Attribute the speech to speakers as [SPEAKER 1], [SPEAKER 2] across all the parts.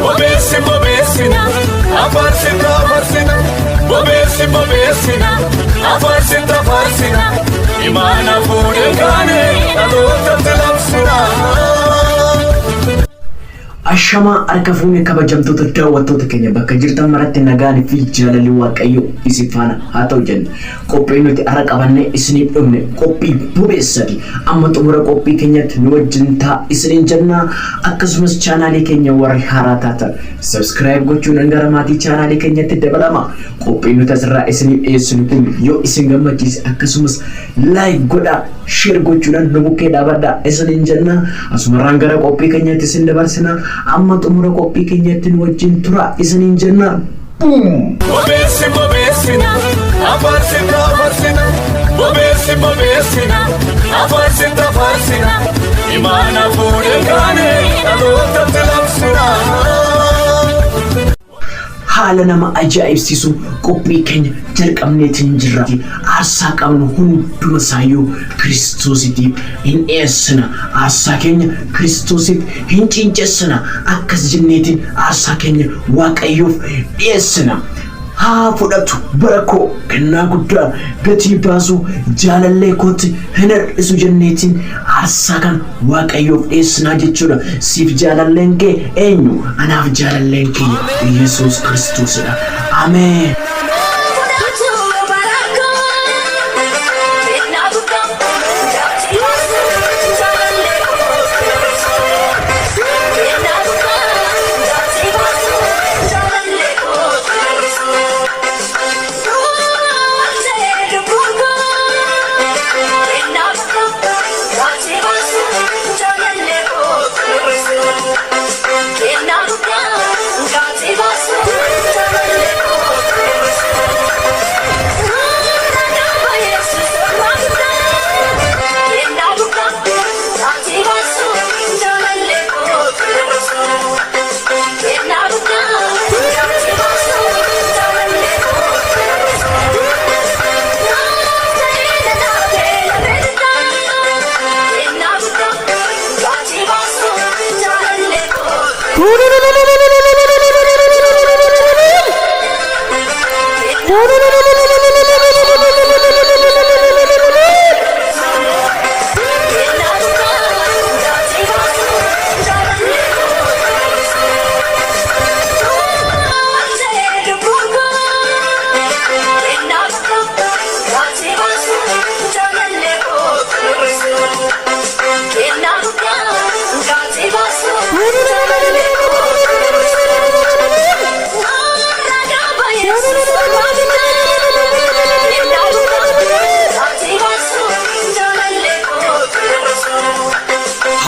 [SPEAKER 1] Bobeessi bobeessina afaarsita afaarsina bobeessi bobeessina afaarsita afaarsina imaana fuudhee kaane dhalootatti labsina.
[SPEAKER 2] Ashamaa harka fuunee kabajamtoota daawwattoota keenya bakka jirtan maratti nagaan fi jaalalli Waaqayyoo isin faana haa ta'u jenna. Qophii nuti har'a qabannee isiniif dhufne qophii bobeessati. Amma xumura qophii keenyatti nu wajjin ta'a isiniin jenna. Akkasumas chaanaalii keenya warri haaraa taatan subscribe gochuun gara maatii chaanaalii keenyatti dabalama. Qophiin nuti asirraa isiniif dhiyeessinu kun yoo isin gammachiise akkasumas like godhaa, share gochuudhaan nu bukkee dhaabadhaa isiniin jenna. Asumarraan gara qophii keenyatti isin dabarsina. Amma xumura qophii keenyatti nu wajjin tura isiniin jenna. Boom!
[SPEAKER 1] Bobeessi bobeessina afaarsita afaarsina bobeessi bobeessina afaarsita afaarsina imaana fuudhee kaane dhalootatti labsina.
[SPEAKER 2] Haala nama ajaa'ibsiisu qophii keenya jalqabneetiin jirra. Aarsaa qabnu hunduma isaayyuu Kiristoositiif hin dhiyeessina. Aarsaa keenya Kiristoosiif hin ciincessina. Akkas jenneetiin aarsaa keenya Waaqayyoof dhiyeessina. Haa fudhatu bara koo kennaa guddaa gatii baasuu jaalallee kootti hin hir'isu jenneetiin aarsaa kana Waaqayyoof dhiyeessinaa jechuudha. Siif jaalalleen kee eenyu? Anaaf jaalalleen kiyya Yesuus Kiristoosidha. Ameen.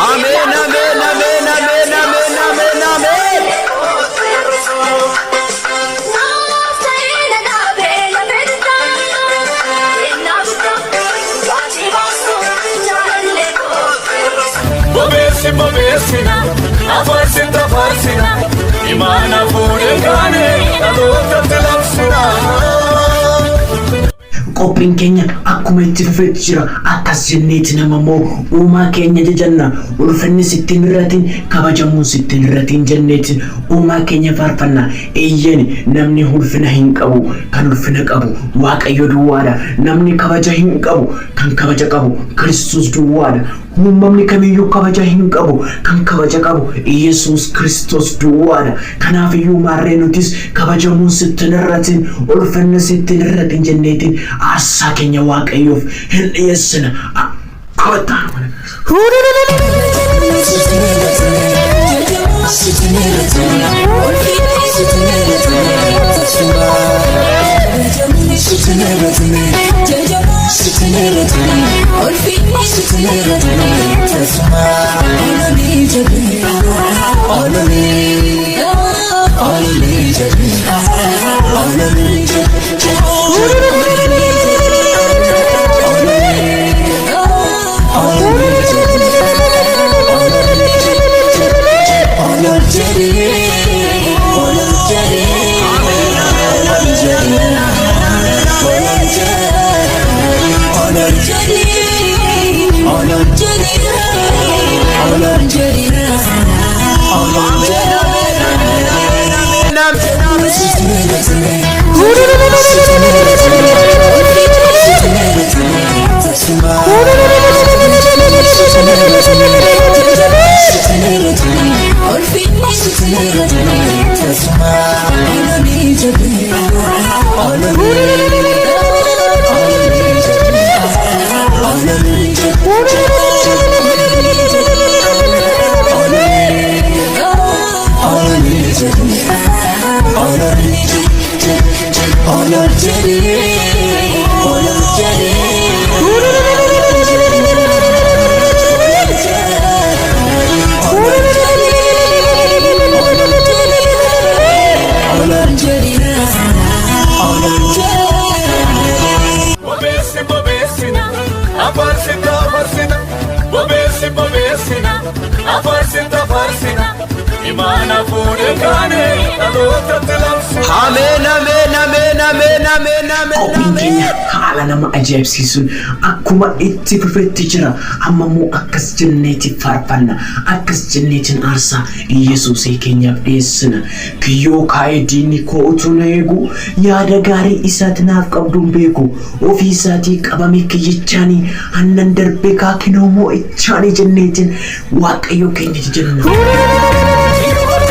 [SPEAKER 1] Ameen ameen ameen ameen ameen ameen ameen. Bobeessi bobeessina afaarsita afaarsina imaana fuudhee kaane dhalootatti labsina.
[SPEAKER 2] Qophiin keenya akkuma itti fufeetti jira. Akkas jenneeti nama immoo uumaa keenya jajanna. Ulfinni sitti hin hir'atin, kabajamuun sitti hin hir'atin jenneeti uumaa keenya faarfanna. Eeyyeni namni ulfina hin qabu, kan ulfina qabu Waaqayyo duwwaadha. Namni kabaja hin qabu, kan kabaja qabu Kiristoos duwwaadha. Uumamni kamiyyuu kabaja hin qabu, kan kabaja qabu Yesuus Kiristoos duwwaadha. Kanaafiyyuu maarree nutis kabajamuun sitti hin hir'atin, ulfinni sitti hin hir'atin jenneetiin aarsaa keenya Waaqayyoof hin dhiyeessina. Kottaa mana.
[SPEAKER 3] Bobeessi bobeessina afaarsita afaarsina bobeessi bobeessina afaarsita afaarsina imaana fuudhee kaane dhalootatti labsina.
[SPEAKER 1] Ameen ameen ameen ameen ameen ameen
[SPEAKER 2] Qophiin
[SPEAKER 1] ameen.
[SPEAKER 2] keenya haala nama ajaa'ibsiisuun akkuma itti fufetti jira. Amma immoo akkas jenneeti faarfanna. Akkas jenneetiin aarsaa Iyyasuusee keenyaaf dhiyeessina. Kiyyoo kaa'ee diinni koo utuu na eegu yaada gaarii isaati naaf qabduun beeku. Ofii isaatii qabame kiyyichaanii hannan darbee kaakinoo mo'ichaanii jenneetiin Waaqayyo keenya jenna. Qophiin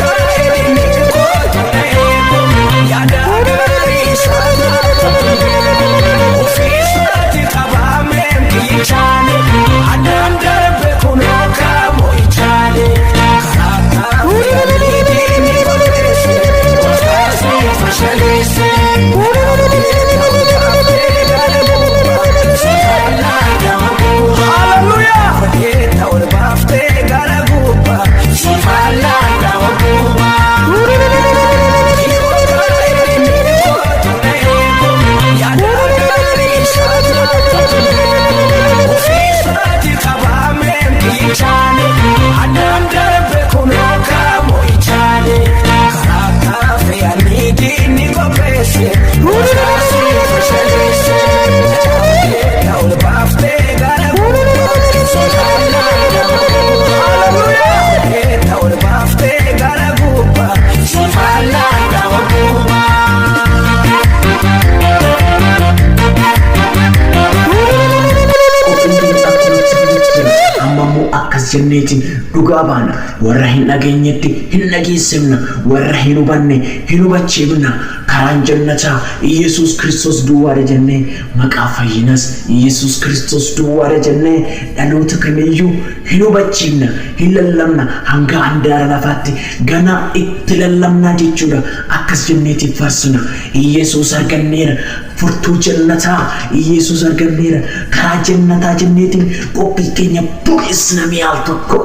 [SPEAKER 2] keenya akkuma itti fufetti jira. Amma immoo akkas jenneetiin dhugaa baana. Warra hin dhageenyetti hin dhageessifna. Warra hin hubanne hin hubachiifna. Karaan jannataa Iyyasuus Kiristoos duwwaadha jennee maqaa fayyinas Iyyasuus Kiristoos duwwaadha jennee dhaloota kamiyyuu hin hubachiifna. Hin lallabna hanga handaara lafaatti ganaa itti lallabnaa jechuudha. Akkas jenneetiin faarsina. Iyyasuus arganneera. Furtuu jannataa Iyyasuus arganneera. Karaa jannataa jenneetiin qophii keenya bu'eessina mi'aal tokko.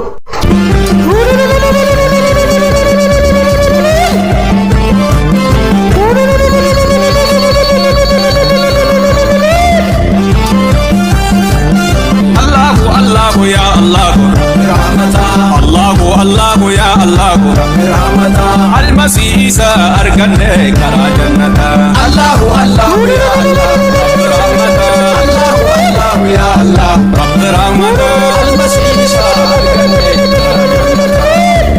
[SPEAKER 3] Allahu Allahu ya Allahu Allahu Allahu ya Allahu Almasiisa arganne karaa jannataa
[SPEAKER 1] Allahu Allahu ya Allah.
[SPEAKER 3] Rabbi rahmataa
[SPEAKER 1] Allahu Allahu ya Allah.
[SPEAKER 3] Rabbi rahmataa
[SPEAKER 1] Almasiisa arganne karaa jannataa.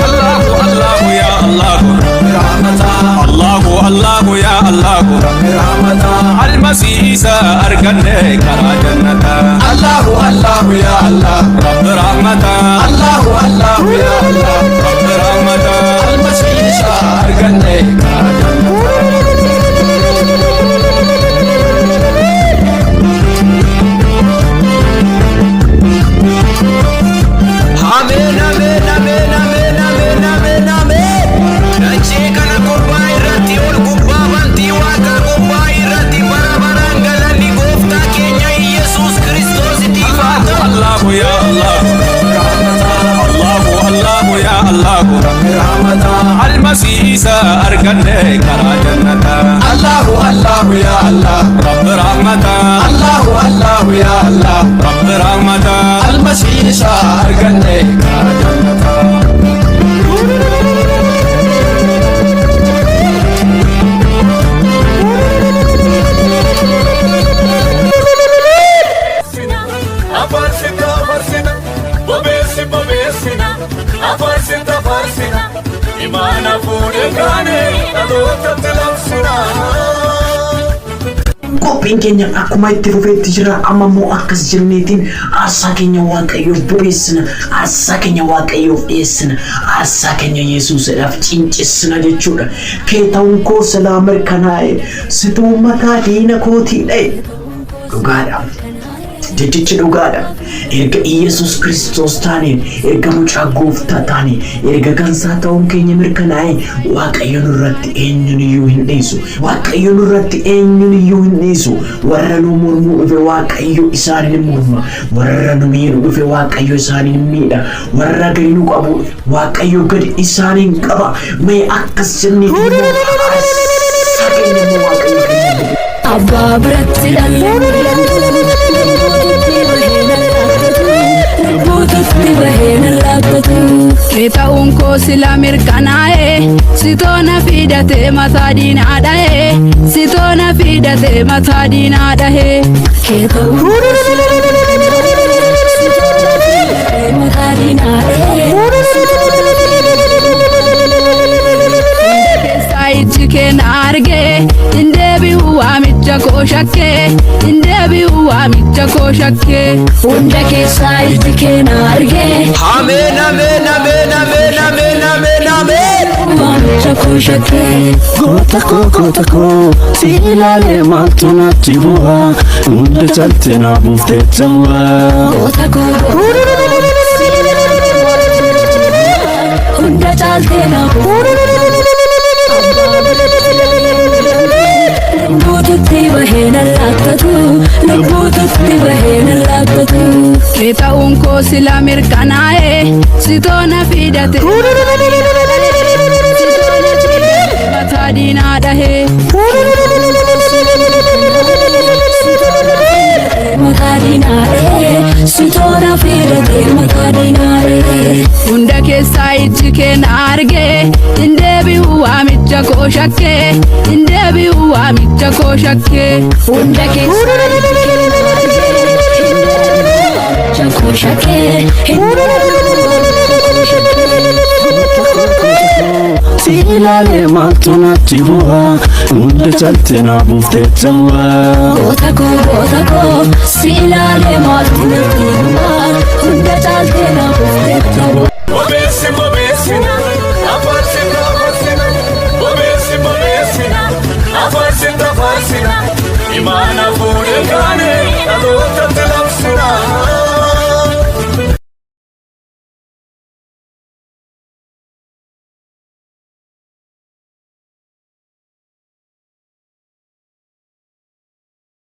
[SPEAKER 3] Allahu Allahu ya Allahu Allahu Allahu ya Allahu Almasiisa arganne karaa jannataa
[SPEAKER 1] Allahu Allahu ya Allah.
[SPEAKER 3] Rabbi rahmataa
[SPEAKER 1] Allahu Allahu ya Allah.
[SPEAKER 3] Rabbi rahmataa
[SPEAKER 1] Almasiisa arganne karaa jannataa. Ameen ameen ameen ameen ameen ameen ameen. Dachee kana gubbaa irratti ol gubbaa bantii waaqa gubbaa irratti bara baraan galanni gooftaa keenya Iyyasuus Kiristoositiif haa ta'u.
[SPEAKER 3] Allahu ya Allahu Allahu Allahu ya Allahu Almasiisa arganne karaa jannataa
[SPEAKER 1] Allahu Allahu ya Allah.
[SPEAKER 3] Rabbi rahmataa
[SPEAKER 1] Allahu Allahu ya Allah.
[SPEAKER 3] Rabbi rahmataa
[SPEAKER 1] Almasiisa arganne karaa jannataa.
[SPEAKER 3] fuudhee kaane dhalootatti labsina.
[SPEAKER 2] Qophiin keenya akkuma itti fufeetti jira. Amma immoo akkas jenneetiin aarsaa keenya Waaqayyoof bobeessina, aarsaa keenya Waaqayyoof dhiyeessina, aarsaa keenya Yesuusidhaaf cincissina jechuudha. Kee ta'uun koo silaa mirkanaa'e, situu mataa diina kootii dha'e. Dhugaadha. Jechichi dhugaadha. Erga Iyyasuus Kiristoos taaneen, erga mucaa gooftaa taane, erga gansaa ta'uun keenya mirkanaa'e, Waaqayyo nurratti eenyuun iyyuu hin dhiisu. Waaqayyo nurratti eenyuun iyyuu hin dhiisu. Warra nu mormuu dhufe Waaqayyo isaaniin morma. Warra nu miidhu dhufe Waaqayyo isaaniin miidha. Warra gadi nu qabu Waaqayyo gadi isaaniin qaba. Mee akkas jennee aarsaa keenya immoo Waaqayyo keenya
[SPEAKER 4] Abbaa biratti lubbuututti bahee nan laakkatu.
[SPEAKER 5] Kee ta'uun koo sila mirkanaa'e, sitoona fidatee mataa diinaa dha'e, sitoona fidatee mataa diinaa dha'e.
[SPEAKER 4] Kee ta'uun koo sila mirkanaa'e, sitoona fidatee mataa diinaa dha'e.
[SPEAKER 5] Keessaa ijji kee na argee, hin deebi'u waamicha koo shakkee, hin deebi'u waamicha koo shakkee.
[SPEAKER 4] Hunda keessaa ijji kee na argee,
[SPEAKER 1] Ameen, ameen, ameen, ameen, ameen, ameen, ameen.
[SPEAKER 4] Waamicha koo shakkee.
[SPEAKER 6] Goota koo, goota koo, si ilaalee maaltu natti bu'a? Hunda caalte na buuftee ta'u'a.
[SPEAKER 4] Goota koo, goota koo, si ilaalee maaltu natti bu'a? Hunda caaltee na lubbuututti bahee nan laakkatu, lubbuututti bahee nan laakkatu.
[SPEAKER 5] Kee ta'uun koo sila mirkanaa'e, sitoona fidatee mataa diinaa dha'e.
[SPEAKER 4] Mataa diinaa dha'e, sitoona fidatee mataa diinaa dha'e.
[SPEAKER 5] Hunda keessaa ijji kee na argee, hin deebi'u waamicha koo shakkee, hin deebi'u waamicha koo shakkee.
[SPEAKER 4] Hunda keessaa ijji kee na argee, hin deebi'u waamicha koo shakkee, hin deebi'u waamicha koo shakkee.
[SPEAKER 6] Si ilaalee maaltu natti bu'a? Hunda caalte na buuftee ta'u'a.
[SPEAKER 4] Goota koo, goota koo, si ilaalee maaltu natti bu'a? Hunda caaltee na buuftee ta'u'a.
[SPEAKER 3] Bobeessi bobeessina, afarsina afarsina, bobeessi bobeessina, afarsina afarsina, imaana fuudhee kaane dhalootatti